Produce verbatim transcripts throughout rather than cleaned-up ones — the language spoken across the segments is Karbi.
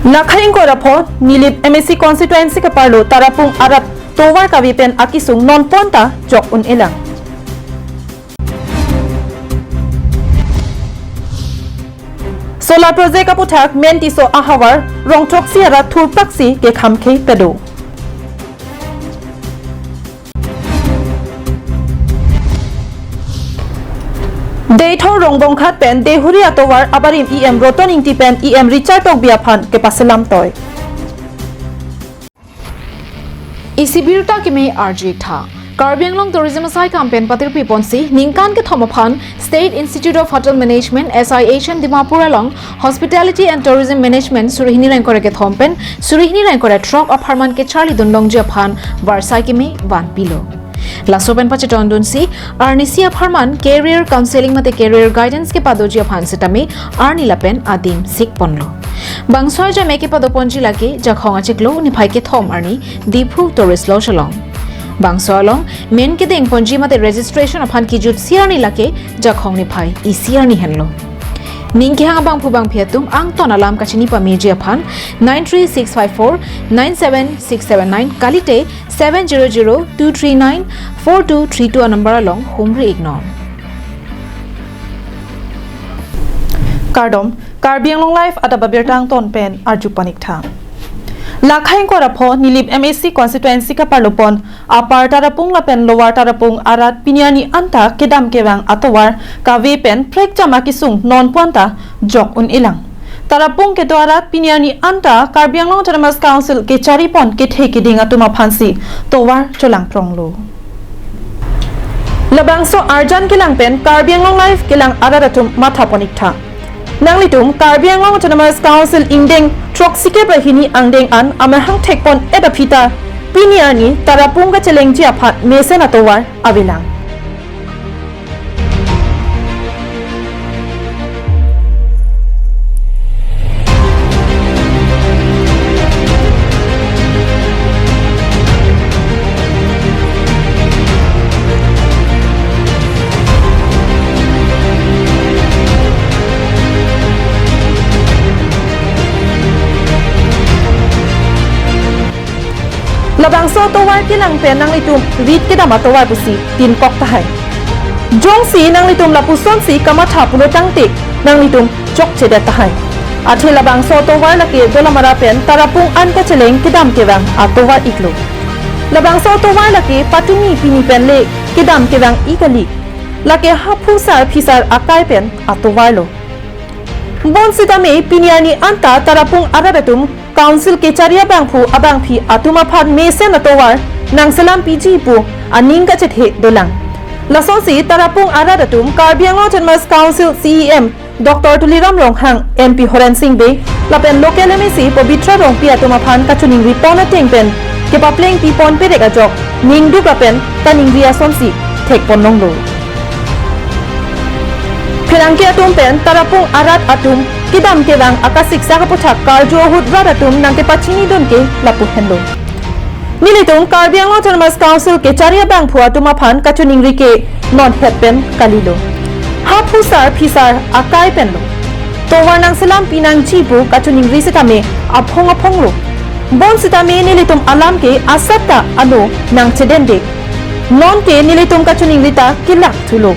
Lakhai ingkoi ra pho Nilip M A C constituency ke-arlo Tarapung arat tovar kave pen akisung non pon ta jok un-elang. Solar project aputhak Mentiso ahavar rong throksi arat thurpaksi kekham khei pedo. Deithor Rongbonghat pen Dehuri atovar abarim E M Roton Ingti pen E M Richard Tokbi aphan kepaselam toi. Isi birta kimi arju-ik tha. Karbi Anglong Tourism asai kam pen patirpi ponsi ningkan kethom aphan State Institute of Hotel Management, S I H M Dimapur along Hospitality and Tourism Management suri hini ra ingkoi ra kethom pen suri hini ra ingkoi ra throk apharman kecharli dun longji aphan varsai kimi vanpilo. Laso pen pachetong dunsi arnisi apharman career counseling mate career guidance kepadoji aphan sitame arni lapen adim sik ponlo. Bangso ajame kepado ponji lake Jakhong achiklo niphai kethom arni Diphu Tourist Lodge along. Bangso along men kedeng ponji mate registration aphan kijutsi arni lake Jakhong niphai isi arni henlo. Ning kehang abangphu bangphi atum angton alam kachini pameji aphan nine three six five four nine seven six seven nine kalite seven zero zero two three nine four two three two anumber along humri-ik non. Kardom, Karbi Anglong Live adap abirta angton pen arju pon-ik tha. Lakhai ingkoi ra pho Nilip M A C constituency ke-arlo pon Upper Tarapung lapen Lower Tarapung arat pini arni anta kedam kevang atovar kave pen prekjam akisung non pon ta jok un-elang. Tarapung kedo arat pini arni anta Karbi Anglong Autonomous Council kechari pon kethe keding atum aphansi tovar cholang pronglo. Labangso arjan kelang pen Karbi Anglong Live kelang arat atum matha pon-ik tha. Nanglitum Karbi Anglong Autonomous Council ingdeng throksi kep ra hini angdeng an amahang thek pon-et aphi ta pini arni Tarapung kachelengji aphan mesen atovar avelang. Labangso atovar kelang pen nanglitum rit kedam atovar pusi tin kok tahai. Jongsi nanglitum lapusonsi kamatha pulo tangte nanglitum chokchedet tahai. Athe labangso atovar lake Dolamara pen Tarapung an kacheleng kedam kevang atovar iklo. Labangso atovar lake patumi pini pen le kedam kevang-ik kali. Lake haphusar phisar akai pen atovarlo. Bonsitame pini arni anta Tarapung arat atum Council kechari abangphu abangphi atum aphan mesen atovar nangselam piji pu aning kachethe dolang. Lasonsi Tarapung arat atum Karbi Anglong Autonomous Council C E M Doctor Tuliram Ronghang, M P Horen Sing Bey, lapen local M A C Pabitra Rongpi atum aphan kachiningri pon ateng pen kepapleng pi pon perek ajok ningduk lapen kaningri asonsi thek pon longlo. Pherangke atum pen Tarapung arat atum kedam kevang akasiksak aputhak karju ahut rat atum nangkepachini dun ke lapu henlo. Nelitum Karbi Anglong Autonomous Council kechari abangphu atum aphan kachiningri ke non het pen kalilo. Haphusar phisar akai penlo. Tovar nangselam pi nangji pu kachiningri sitame aphong aphonglo. Bonsitame nelitum alam ke asat ta ano nangchedende. Non ke nelitum kachiningri ta kelak thulo.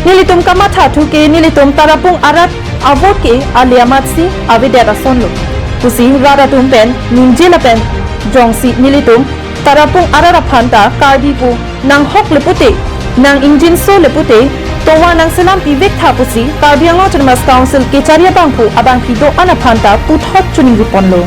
Nelitum kamatha thu ke nelitum Tarapung arat avote ke ale amatsi avedet asonlo pusi rat atum pen ningje lapen jongsi nelitum Tarapung arat aphan ta Karbi pu nanghok le pute, nang-ingjinso le pute, tovar nangselam pivek tha pusi Karbi Anglong Autonomous Council kechari abangphu abangphi do-an aphan ta puthot chiningri ponlo.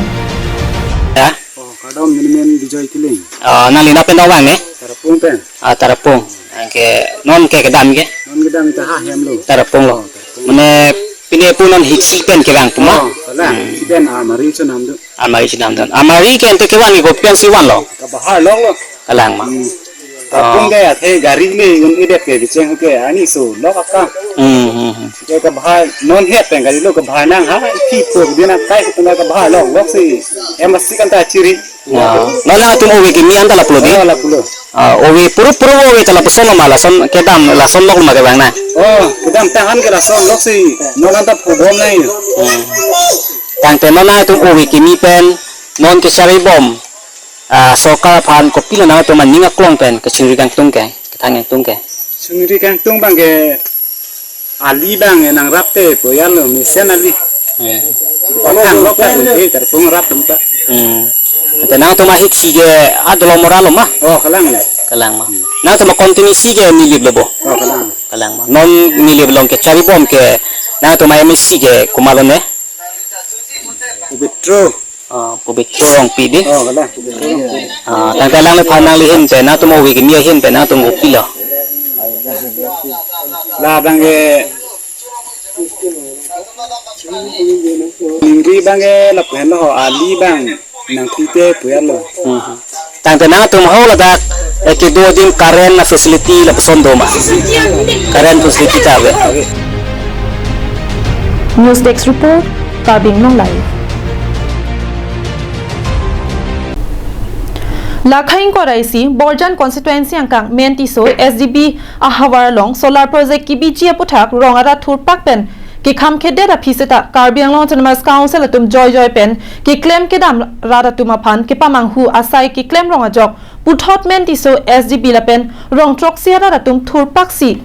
Ya? Oh, kardom, neli men Bijoy Killing. Ah, nangli nat pen dong vang ne? Tarapung pen. Ah, Tarapung. Anke non ke kedam ke? Non kedam ita ha hem lo. Tarapung lo. Oh, Tarapung. Mane pine pu non hiksi pen kevang pu ma? Oh, kalang. Hmm. Hiksi pen almari chonam do. Almari chonam do. Almari ke ante kevan ke kopi pensi vanlo? Kabahar lok lo. Kalang ma. Hmm. Tarapung ke athe gari le un-edet ke bicheng ke ani so lok aka. Hmm, hmm, hmm. Ke kabahar non het pen gari lo kabahar nang ha. Ipi pu dia nang kai pu kabahar lok lok si. Em asi kan ta chiri. Ya. Non nangtum ove kimi anta lapulo di? Oh, lapulo. Ah, ove puru puru ove ta lapuson ma lason kedam lason lok ma kevang na. Oh, kedam tahan ke lason lok si. Non anta pubom nai. Hmm. Tangte non nangtum ove kimi pen non kecharibom, ah, sorkar aphan kopilo nangtum aning aklong pen kachingri kangtung ke, kethang kangtung ke? Chingri kangtung abang ke ali abang ke nangrap te pu ya lo, mesen ali. Hmm. Kethang lo ke, eh, terpung rap tum ta. Hmm. Ante nangtum ahit si ke adolo mora lo ma? Oh, kalang le. Kalang ma. Hmm. Nangtum continue si ke nilip lo bo? Oh, kalang. Kalang ma. Non nilip along kecharibom ke nangtum M A C ke komat lo ne? Pobitro. Ah, Pobitro Rongpi di. Oh, kalang. Pobitro Rongpi. Ah, tangte alangliphan nanglihin pen nangtum ove kimi ahin pen nangtum kopilo? La abang ke ningri abang ke lapu henlo ho, ali abang nangpi te pu ya lo. Hmm. Tangte nangtum ho ladak, eh, kedo adim current facility lapuson do ma? Current facility ta ave. News Desk Report, Karbi Anglong Live. Lakha ingkoi ra isi Borjan constituency angkang Mentiso S G B ahavar along solar project kebiji aputhak rong arat thurpak pen kekham kedet aphi seta Karbi Anglong Autonomous Council atum joijoi pen keklem kedam rat atum aphan kepamanghu asai keklem rong ajok puthot Mentiso S G B lapen rong throksi arat atum thurpak si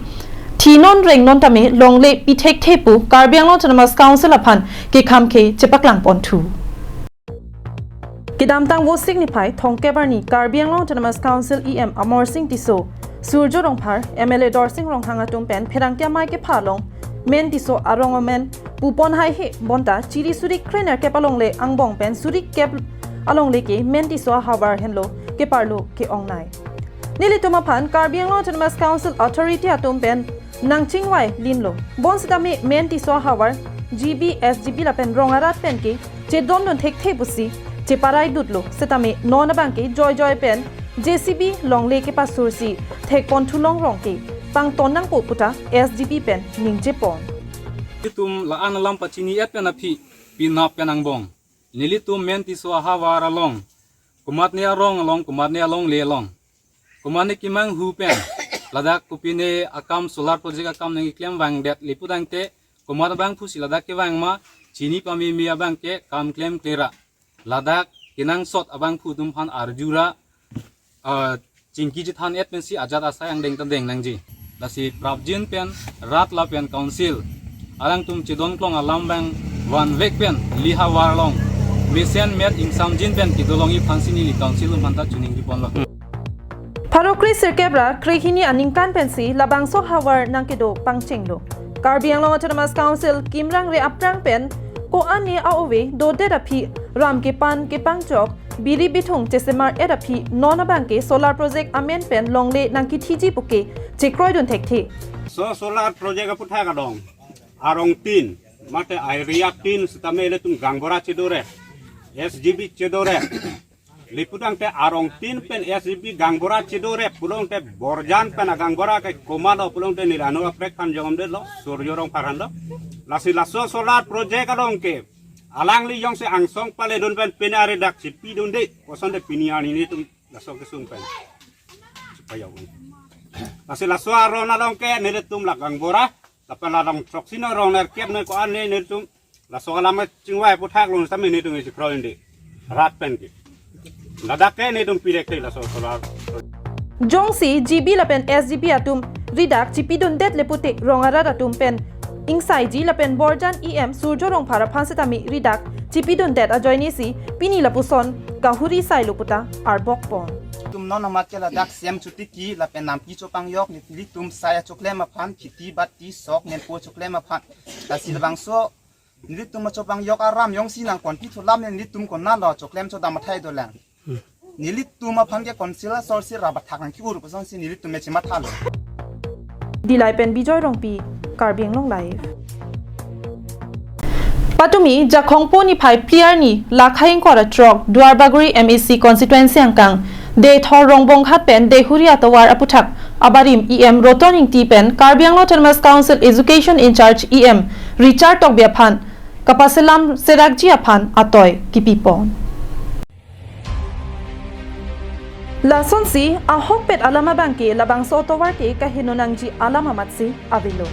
thi non reng non tame longle pi thekthe pu Karbi Anglong Autonomous Council aphan kekham ke chepaklang ponthu. Kedamtang Vosik niphai thomkep arni Karbi Anglong Autonomous Council E M Amarsing Tisso, Surjya Rongphar, M L A Dorsing Ronghang atum pen pherangke amei kepha along Mentiso arong amen pupon haihe bonta chiri suri krenerkep alongle angbong pen suri kep alongle ke Mentiso ahavar henlo keparlo ke-ongnei. Nelitum aphan Karbi Anglong Autonomous Council Authority atum pen nangchingvai linlo. Bonsitame Mentiso ahavar G B, S G B lapen rong arat pen ke chedondun thekthe pusi cheparai dutlo. Sitame non abang ke joijoi pen J C B longle kepasursi thekpon thulong rong ke pangton nangpo puta S G B pen ningjepon. Itum la-an alam pachini-et pen aphi pinap pen angbong nelitum Mentiso ahavar along komatne arong along, komatne alongle along, komatne kemanghu pen ladak kopine akam solar project akam nangkeklem vangdet le pu tangte komat abangphu si ladak kevang ma chini pameme abang ke kam klemkle ra. Ladak kenangsot abangphu atum aphan arju ra, ah, chingki chethan-et pensi ajat asai angdeng ta deng nangji. Lasi prapjin pen rat lapen council alangtum chedon klong alam abang vanvek pen neli havar along mesen met ingsamjin pen kedolongji aphansi neli council atum aphanta choningri ponlo. Pharo kre sirkep ra krehini aningkan pensi labangso havar nangkedo pangchenglo. Karbi Anglong Autonomous Council kimrang re aphrang pen ko-an ne a-ove dodet aphi ram kepan kepangchok biri bithung chesemar-et aphi non abang ke solar project amen pen longle nangkethiji puke chekroidun thekthe. So solar project aputhak adong arong tin, mate area tin sitame ilitum gangbura chedorep, S G B chedorep. Le pu tangte arong tin pen S G B gangbura chedorep pulote Borjan pen agangbura ke komatlo pulote neli anu aprek aphan jongdetlo, Surjya Rongphar aphanlo. Lasi laso solar project along ke alangli jongsi angsong paledun pen pine ari dak chipidunde, kosonte pini arni nelitum laso kesung pen chipajok. Lasi laso aron along ke nelitum la gangbura, lapen la rong throksi no rong nerkep no ko-an ne nelitum laso alam chingvai aputhak along sitame nelitum isi kroinde rat pen ke. Ladak ke nelitum pi thekthe laso solar. Jongsi G B lapen S G B atum ridak chipidundet le pute rong arat atum pen ingsaiji lapen Borjan E M Surjya Rongphar aphan sitame ridak chipidundet ajoine si pini lapuson kahuri sailo puta arbok pon. Itum non amat ke ladak C M chotiki lapen nampi chopangjok nelitum sai achoklem aphan khiti bati sok nenpo choklem aphan. Lasi labangso nelitum achopangjok aram jongsi nangkonti thulam ne nelitum konatlo choklem chodam athai dolang. Nelitum aphan ke council asor si rabathak nangke-ur kosonsi nelitum me chemathalo. Dillai pen Bijoy Rongpi, Karbi Anglong Live. Patumi Jakhongpo niphai phli arni lakha ingkoi ra throk Duarbagori M A C constituency angkang Deithor Rongbonghat pen Deihori atovar aputhak abarim E M Roton Ingti pen Karbi Anglong Autonomous Council Education in-charge E M Richard Tokbi aphan kapaselam serakji aphan atoi kipipon. Lasonsi ahokpet alam abang ke labangso atovar ke kaheno nangji alam amatsi avelo.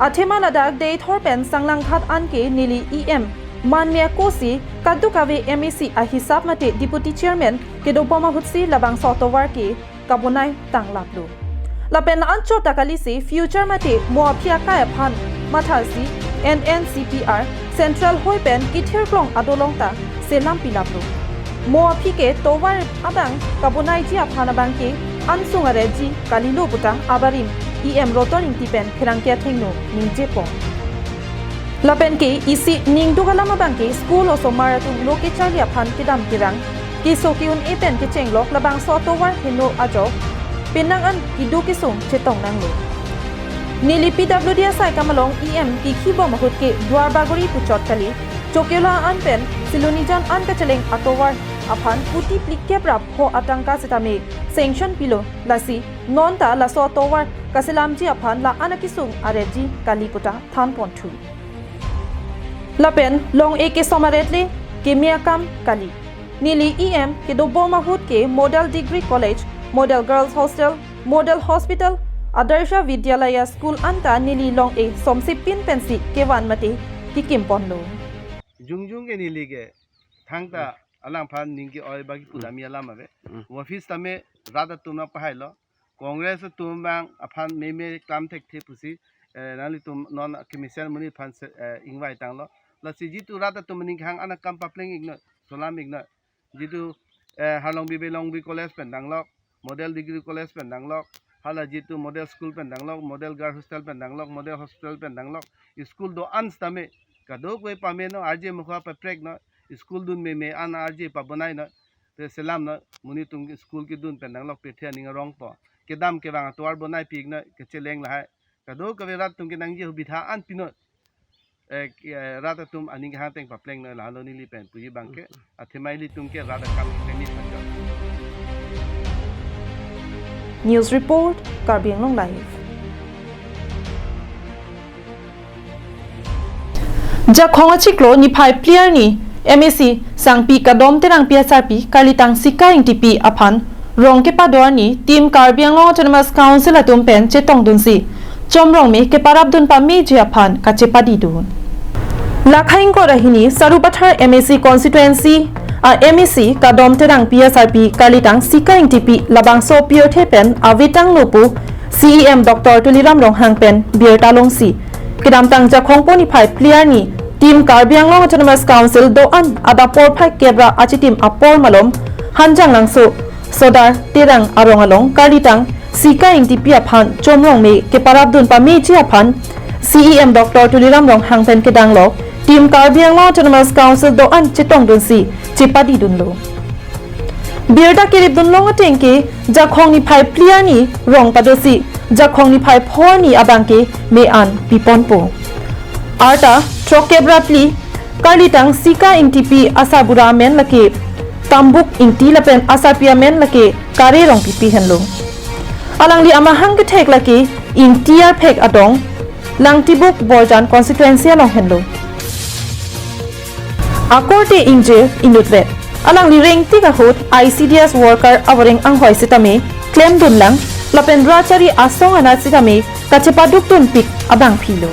Athema ladak Deithor pen Sanglanghat an ke neli E M Man me akosi kadokave M A C ahisap mate Deputy Chairman kedobom ahutsi labangso atovar ke kabonai tanglaplo. Lapen anchot ta kalisi future mate mo aphi akai aphan mathasi N N C P R Central hoi pen kithir klong adolong ta selam pilaplo. Mo aphi ke tovar abang kabonaiji aphan abang ke ansung arepji kalilo puta abarim E M Roton Engti pen pherangke athengno ningjepo. Lapen ke isi ningduk alam abang ke school osomar atum lo kecharli aphan kedam kerang, keso ke-un-e pen kechenglok labangso atovar heno ajok penang an kedo kesung chetong nanglo. Neli P W D asai kam along E M kekhibom ahut ke Duarbagori puchot kali, Chokiola an pen Silonijan an kacheleng atovar aphan kuti phlikep ra pho atangka sitame sanction pilo, lasi non ta laso atovar kaselamji aphan la-an akesung arepji kali puta thanponthu. Lapen long-e kesom aretle keme akam kali. Neli E M kedobom ahut ke Model Degree College, Model Girls Hostel, Model Hospital, Adarsha Vidyalaya School anta neli long-e somsepin pensi kevan mate kekimponlo. Jongjong ke neli ke thangta alangphan ning ke-oi bagi pudami alam ave. Hmm. Office tame rat atum nangpahailo. Congress atum abang aphan meme klam thekthe pusi, eh, nanglitum non kemesen amonit aphan se, eh, ingvai tanglo. Lasi jitu rat atum aning kehang an akam papleng iknoi, selam iknoi. Jitu, eh, Harlongbi Belongbi College pen danglok, Model Degree College pen danglok, hala jitu Model School pen danglok, Model Girls Hostel pen danglok, Model Hospital pen danglok, school do-an sitame kadokave pameno, arje mukha paprekno, school dun meme an arje pabonaino, te selamno, monit atum school kedun pen danglok pethe aning arongpo. Kedam kevang atovar bonai pikno, kecheleng lahai. Kadokave rat atum ke nangji hubitha an pino. Eh, ke, eh, rat atum aning kehang ateng paplengno, lahelo neli pen puji abang ke. Athema ilitum ke rat akam ke ni pachal. News report, Karbi Anglong Live. Jakhong achiklo niphai phli arni M A C sangpi Kadom Terangpi asarpi karlitang Sika Engtipi aphan rong kepado arni Team Karbi Anglong Autonomous Council atum pen chetongdunsi chomrong me keparapdun pameji aphan kachepadidun. Lakha ingkoi ra hini Sarupathar M A C constituency a M A C Kadom Terangpi asarpi karlitang Sika Engtipi labangso pirthe pen avetangno pu C E M Doctor Tuliram Ronghang pen birta longsi kedamtang Jakhong po niphai phli arni Team Karbi Anglong Autonomous Council do-an adap porphai kep ra achitim apor malom Hanjanglangso Sodar Terang arong along karlitang Sika Engtipi aphan chomrong me keparapdun pameji aphan C E M Doctor Tuliram Ronghang pen kedanglok Team Karbi Anglong Autonomous Council do-an chetongdunsi chepadidunlo. Birta keripdun long ateng ke Jakhong niphai phli arni rong padosi Jakhong niphai pho arni abang ke me an piponpo. Arta throkkep ra phli karlitang Sika Engtipi asarbura amen lake Tambuk Engti lapen asarpi amen lake Kare Rongpipi henlo. Alangli amahang kethek lake Engti arphek adong Langtibuk Borjan constituency along henlo. Akorte ingjir inutvet. Alangli rengtik ahut I C D S worker avoreng anghoi sitame klemdunlang lapen rachari asong anat sitame kachepadukdunpik abangphilo.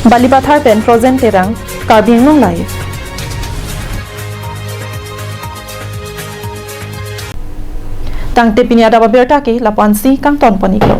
Balipathar pen Frozen Terang, Karbi Anglong Live. Tangte pini adap abirta ke lapu-ansi kangtonpon iklo.